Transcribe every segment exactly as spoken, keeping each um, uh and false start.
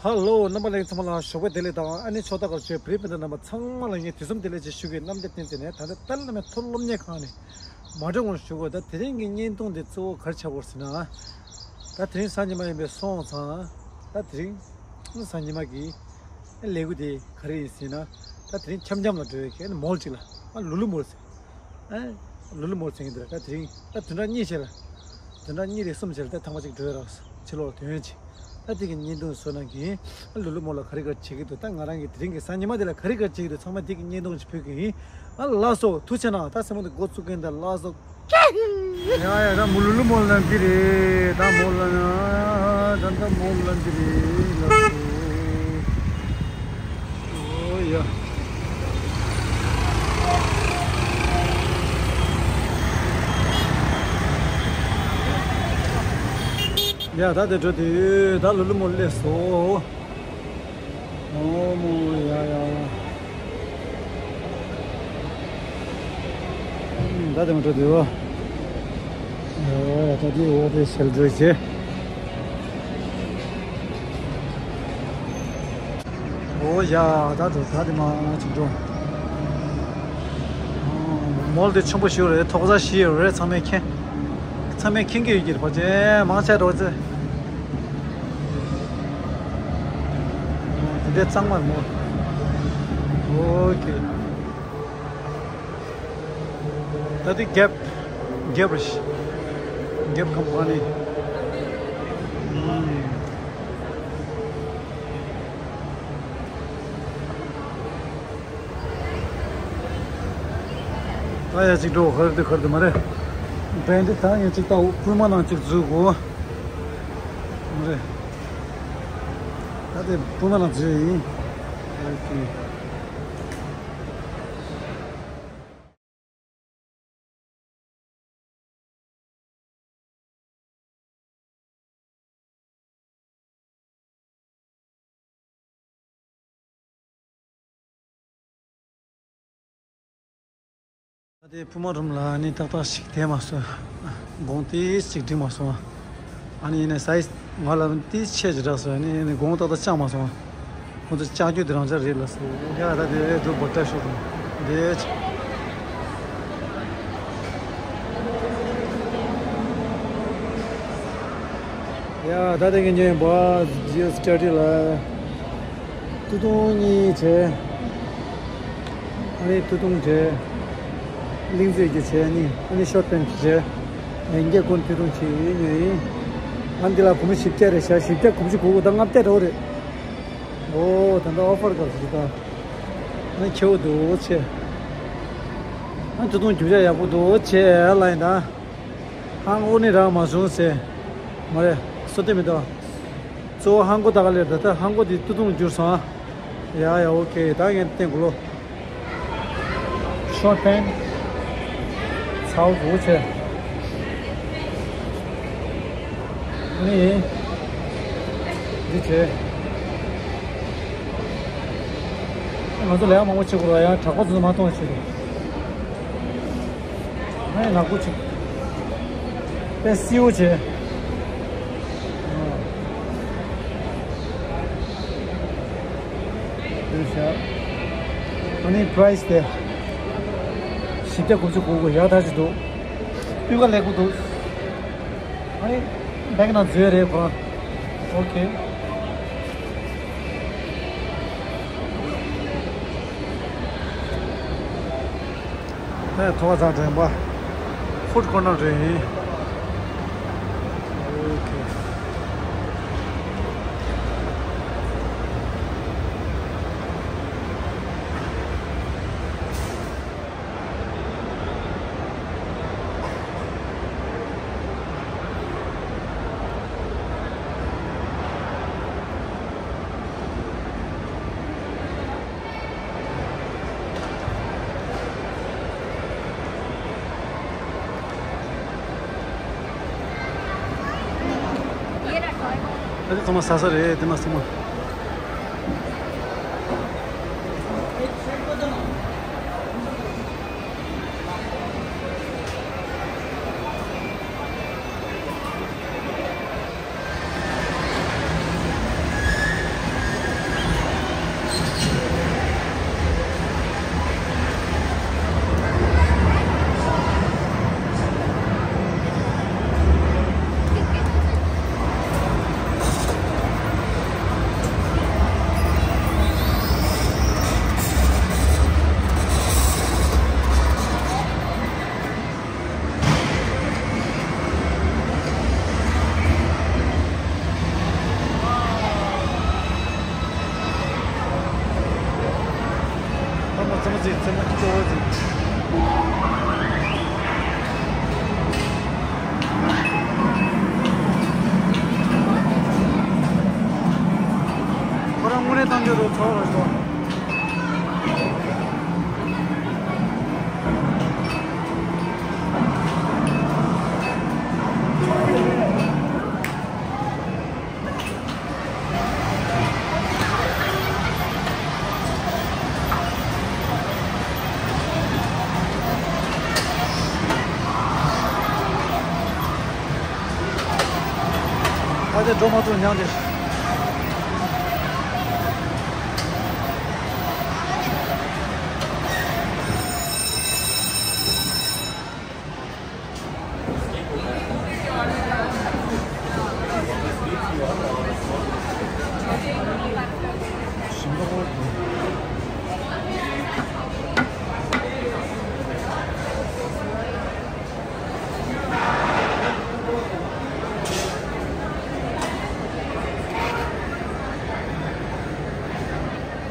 ཧ་ལོ། རྣམ་པ་ལྷན་རྒྱས་ཚང་མ་ལ་ཞོགས་པའི་བདེ་ལེགས་དང་། ཨ་ནི་ཕྱོགས་མཐའ་ཁག་བཞུགས་བོད་རིགས་སྤུན་ཟླ་རྣམ་པ་ཚང་མ་ལ་ངས་དུས་གསུམ་བདེ་ལེགས་ཅེས་ཞུ་གི། གནམ་བདེ་བསྟན་འཛིན་ནས། ད་ལྟ་ཏན་ཏན་མཐོ་སློབ་གཉེར་ཁང་ནས་མ་འགྲོ་གོང་ཞུ་དགོས། ད་དེ་རིང་གི་བརྙན་ཐུང་འདི་གཙོ་བོ་ག་རེ་ཆགས་ཀྱི་ཡོད་ཟེར་ན། ད་དེ་རིང་གཟའ་ཉི་མ་ཡིན་པས་སོང་ཙང་། ད་དེ་རིང་གཟའ་ཉི་མ་གི་ལས་འགུལ་དེ་ག་རེ་ཡིན་ཟེར་ན། ད་དེ་རིང་འཆམ་འཆམ་ལ་འགྲོ་ཡས་ཀྱི་མོལ་ཅིག་ལ། ཨ་ལུ་ལུ་མོལ་ཟེར། ཨ་ལུ་ལུ་མོལ་ཟེར་གྱི་འདུག་ད་དེ་རིང་ད་བདུན་ཕྲག་གཉིས་རྗེས་ལ། བདུན་ཕྲག་གཉིས་རེ་གསུམ་རྗེས་ལ་ད་ཐེངས་མ་གཅིག་འགྲོ་ཡས་རག་ཕྱི་ལོགས་ལ་ཐོན་ཡས་ཅིག་ད་དེ་གི་བརྙན་ཐུང་བཟོ་གནང་གི་ཡིན། ཨ་ལུ་ལུ་མོལ་ལ་ག་རེ་ག་རེ་བྱེད་ཀྱི་འདུག་ད་ང་རང་གི་དེ་རིང་གི་གཟའ་ཉི་མ་དེ་ལ་ག་རེ་ག་རེ་བྱེད་ཀྱི་འདུག་ཚང་མ་དེ་གི་བརྙན་ཐུང་ཅིག་ཕུལ་གི་ཡིན། ཨ་ལགས་སོ། ཐུགས་རྗེ་གནང་། ད་སེམས་པ་འདི་འགོ་བཙུགས་མཁན་དེ་ལགས་སོ། ཡ་ཡ། ད་མོ་ལུ་ལུ་མོལ་ལ་འདི་རེད། ད་མོལ་ལ་ན་ད་ད་མོལ་ལ་འདི་རེད་ལགས་སོ། ཨོ་ཡ། ཡ་ད་དེ་འགྲོ་དུས་ད་ལུ་ལུ་མོལ་སླེབས་སོང་། ཨོ་མོ་ཡ་ཡ་ཡ། ད་དེ་མོ་འགྲོ་དུས། ཨོ་ཡ། ད་དེ་འོག་དེ་ཞལ་འཛོལ་བྱས། ཨོ་ཡ། ད་དེ་ད་དེ་མ་ཅིག་འགྲོ། ཨོ་མོལ་དེ་ཆེན་པོ་ཞིག་རེད། ཐོག་ས་བཞི་ཡོད་རེད། ཚང་མས་མཁྱེན། ཚང་མས་མཁྱེན་གྱི་ཡོད་ཀྱི་རེད། ཕལ་ཆེར་མང་ཆེ་འགྲོ་ཚེ། འདི་འདྲའི་གཙང་མ་རེད་མོ། ཨོ་ཁེ། ད་འདི་གེབ། གེབ་རེད། གེབ་ཀམ་པ་ནི། ཨུམ། ད་ཡ་གཅིག་འགྲོ། ག་རེ་འདུག་ག་རེ་འདུག་མ་རེད། བན་དེ་ད་ཡ་གཅིག་ལྟ། པུས་མོ་ནང་གཅིག་འཛུལ་དགོས། མ་རེད། ད་དེ་པུས་མོ་ནང་འཛུལ་ཡིན། ཨོ་ཁེ། ད་དེ་པུས་མོ་རུམ་ལ་ནི་ཏག་ཏག་ཞིག་བསྡད་མ་སོང་། གོང་ཏིས་ཅིག་འགྲིག་མ་སོང་། ཨ་ནི་ཡིན་ནའི་སའི་ང་ལ་ཏིས་ཆེ་ཅིག་རག་སོང་། ཨ་ནི་ཡིན་ནའི་གོང་ཏག་ཏག་བཅག་མ་སོང་། ཁོ་ཚོ་ལྕགས་ཀྱུ་དེ་རང་ཅག་རེད་ལ་སོ། ཡ་ད་དེ་དུ་བོ་ཏྲ་ཤོག་དང་དེ་ཆ། ཡ་ད་དེ་གི་ཉོས་པ་ཇི་སི་ཊ་ཌི་ལ་ཏུ་ཏུང་གཉིས་བྱས། ཨ་ནི་ཏུ་ཏུང་བྱས། གླིང་རྩེ་གི་བྱས་ནི། ཨ་ནི་ཤོར་ཊ་པེན་གི་བྱས། ཡན་རྒྱ་ཀུན་ཏུ་ཏུང་ཆི་ཉོས་ཡིན། ཨ་ནི་འདི་ལ་སྒོར་མོ་བཞི་བརྒྱ་རེད་ཤག་བཞི་བརྒྱ་དགུ་བཅུ་གོ་དགུ་དང་ལྔ་བརྒྱ་འགྲོ་རེད། ཨོ་ད་ལྟ་ཨོ་ཕར་སྐབས་སུ་ད། ཨ་ནི་ཁྱེའུ་འདུག་ཆེ། ཨ་ནི་ཏུ་ཏུང་རྒྱུ་ཆ་ཡག་པོ་འདུག་ཆེ་ལ་ཡིན་ད། ཧང་ཨོ་ནི་རག་མ་བྱུང་ཟེར། མ་རེད། སོ་ཏེ་མི་འདུག་གཙོ་བོ་ཧང་གོ་ད་ག་ལེར་ད་ལྟ་ཧང་གོ་དེ་ཏུ་ཏུང་འགྱུར་སོང་ཨ། ཡ་ཡ་ཨོ་ཁེ། ད་ངས་བསྟན་དགོས་ལོ། ཤོར་ཊ་པེན། ཚའོ་བཟོ་བྱས། ནི། འདི་བྱས། ང་ཚོ་ལས་ཀ་མང་པོ་བྱེད་དགོས་ར། ཡང་དྲག་པོ་ཚོ་མ་གཏོང་བྱེད་དགོས། ཨ་ནི་ནག་པོ་ཅིག་པས་སིའུ་བྱས། ཡོད་ཤག་ཨ་ནི་པ་རའི་སི་དེ་བཞི་བརྒྱ་དགུ་བཅུ་གོ་དགུ་ཡག་ཐག་ཆོད་འདུག་སྤུས་ཀ་ལེགས་པོ་འདུག་ཨ་ནི་བེག་ནང་འཛུལ་རེད་ཁོ་རང་། ཨོ་ཁེ། ཨེ་ཐོག་ཚང་དྲན་པ། ཧྥུཌ་ཀོར་ནར་རེད། ཨོ་ཁེ། ད་དེ་ཚང་མ་ཟ་ས་རེད། དེ་མ་ཚང་མ། རྩེད་མོ་གཙོ་བོ་ཟིག་ཁོ་རང་དངོས་གནས་བཏང་རྒྱུ་རུ་ཚོགས་རུ་ཤོག་ཨ་ཅེ་འགྲོ་མ་ཐུབ་མྱངས་ཏེ།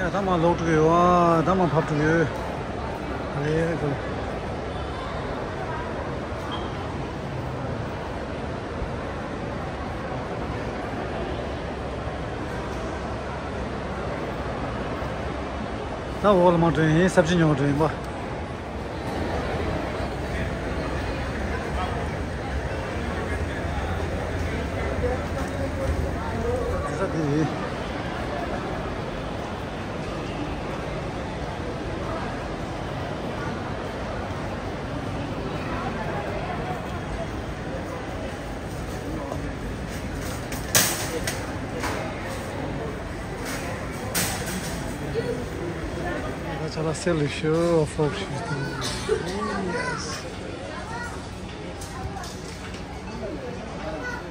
ཡ་ད་མ་ལོག་འགྲོ་གི་ཡོད། ཨ་ད་མ་ཕབ་འགྲོ་གི་ཡོད། ཨ་ལེ་ཨ་ཀོ། ད་འོག་ལ་མ་འགྲོ་ཡིན། ས་བཅུ་ཉོ་འགྲོ་ཡིན་པ། ས་དེ་ཡིན། ད་ཆ་ལ་སེ་ལེ་ཤོ་ཨོ་ཕོག་ཤོ་ཏུ།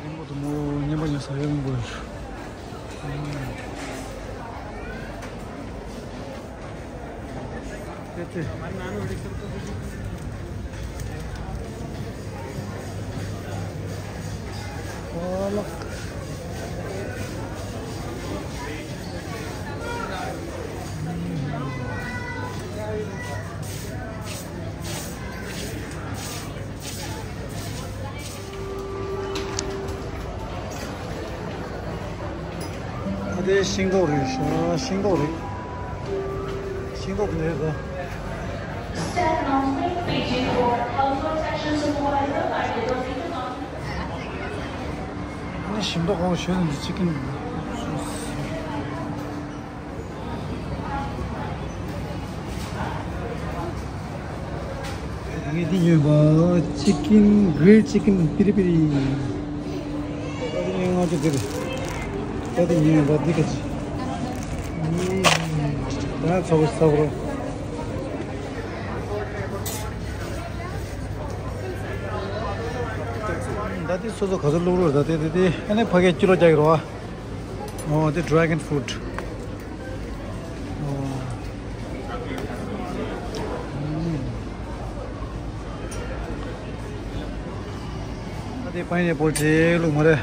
རིང་པོ་དུ་མོ་ཉན་པ་ཉན་ས་ཡོད་མི་འགོར། ཨ་དེ་ཤིང་ཏོག་རེད་ཤག་ཤིང་ཏོག་རེད། ཤིང་ཏོག་རེད་ད། ཨ་ནི་ཤིང་ཏོག་གང་ཞོན་ནས་ཅི་ཀིན། ངས་འདི་ཉོས་པ། ཅི་ཀིན། གྷི་རིལ་ཅི་ཀིན་པི་རི་པི་རི། ཨ་ནི་ལྔ་བཅུ་འདིར། ད་འདི་ཉོས་པ་འདི་ག་ཅི། ད་ཚ་བོ་ཚ་བོ། ད་འདི་སོ་སོ་ག་ཚོད་བླུག་རོགས། ད་འདི་འདི་འདི་ཨ་ནི་ཕ་གིར་ཅི་ལོ་རྒྱག་གི་རོ། ཨོ་འདི་dragon fruit། ཨ་དེ་pineapple་ཅིག་བླུགས་མ་རེད།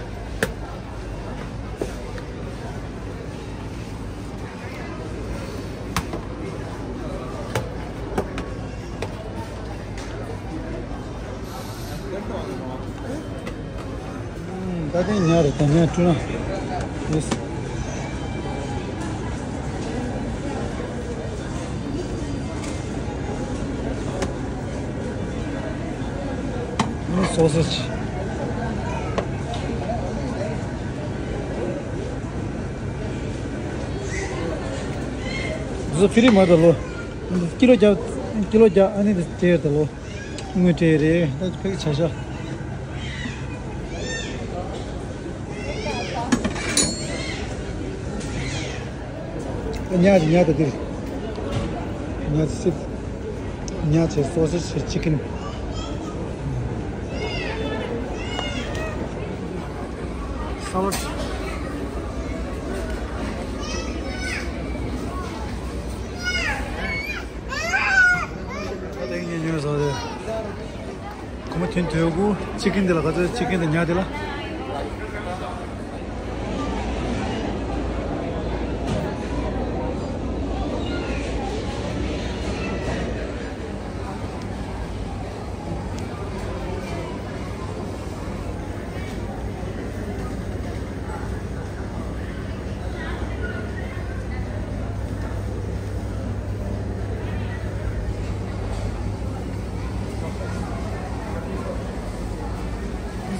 ད་ཐེངས་ཉར་རེད། ད་ཉར་བཀྲུ་ན། ཡེས། ཨ་ནི་སོ་སེ་ཇི། འདི་ཚོ་ཕི་རི་མ་ད་ལོ། ཀི་ལོ་བརྒྱ། ཀི་ལོ་བརྒྱ། ཨ་ནི་འདི་སྤྲད་ད་ལོ། དངུལ་སྤྲད་རེད། ད་ཕ་གི་བྱ་ཤ། ཉ་ཉ་ད་འདིར། ཉ་སི། ཉ་བྱས། སོ་སེ་ཇི་བྱས། ཅི་ཀིན། སཱ་ལཌ། ད་ལྟ་ངས་ཉོས་ཟ་རེད། ཁོ་མོ་ཐོན་ཐོས་གུ་ཅི་ཀིན་དེ་ལ་ག་ཚོད། ཅི་ཀིན་དེ་ཉ་དེ་ལ།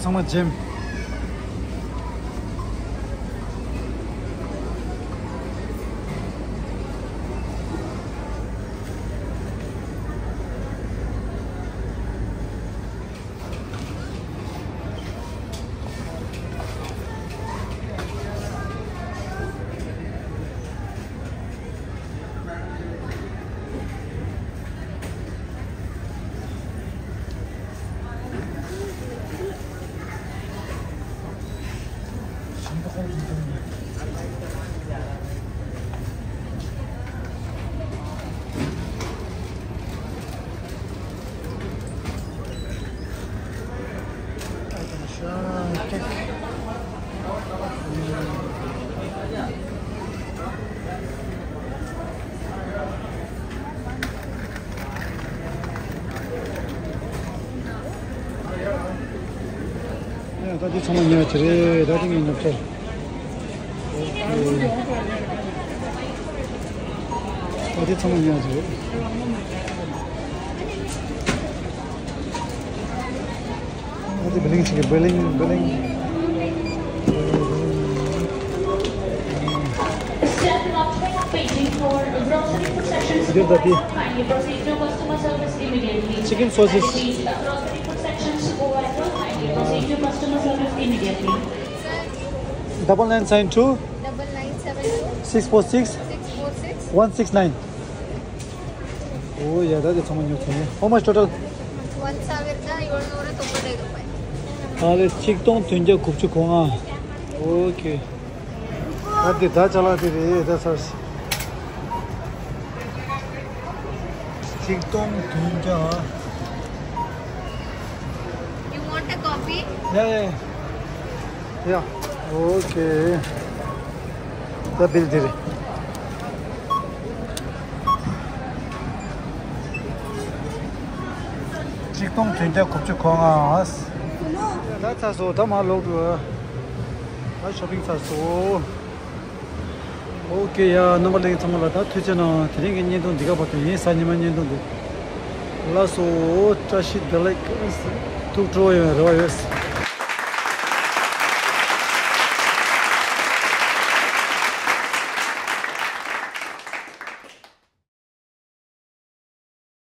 ཚང་མ་འཇེམ། ཡ། ད་འདི་ཚང་མ་ཉོ་ཆེ་རེད། ད་འདི་ངས་ཉོ་ཆེ། ཨོ་ཁེ། ད་འདི་ཚང་མ་ཉོ་ཆེ་རེད། ཨ་དེ་བི་ལིང་ཅིག་བི་ལིང་བི་ལིང་། འདིར་ད་དེ། Chicken sausage. Double nine seven two. Double nine seven two. Six four six. Six four six. One six nine. ཨོ་ཡ། ད་དེ་ཚང་མ་ཉོ་ཐུབ་ཡིན། How much total? One thousand. ཨ་ལེ། ཆིག་སྟོང་བདུན་བརྒྱ་དགུ་བཅུ་གོ་ལྔ། ཨོ་ཁེ། ད་དེ་ད་ཅ་ལག་དེ་རེད། ད་ཚར་སོང་། ཆིག་སྟོང་བདུན་བརྒྱ། You want a copy? Yeah, yeah, yeah. Yeah. ཨོ་ཁེ། ད་བིལ་དེ་རེད། ཆིག་སྟོང་བདུན་བརྒྱ་དགུ་བཅུ་གོ་ལྔ། ད་ཚར་སོང་། ད་མར་ལོག་འགྲོ། ད་ཤོ་པིང་ཚར་སོང་། ཨོ་ཁེ། ཡ། རྣམ་པ་ལྷན་རྒྱས་ཚང་མ་ལ་ད་ཐུགས་རྗེ་གནང་། དེ་རིང་གི་བརྙན་ཐུང་འདི་ག་བར་དུ་ཡིན། གཟའ་ཉི་མ་བརྙན་ཐུང་འདི། ལགས་སོ། བཀྲ་ཤིས་བདེ་ལེགས། ཐུགས་སྤྲོ་ཡོང་རེ་བ་ཡོད།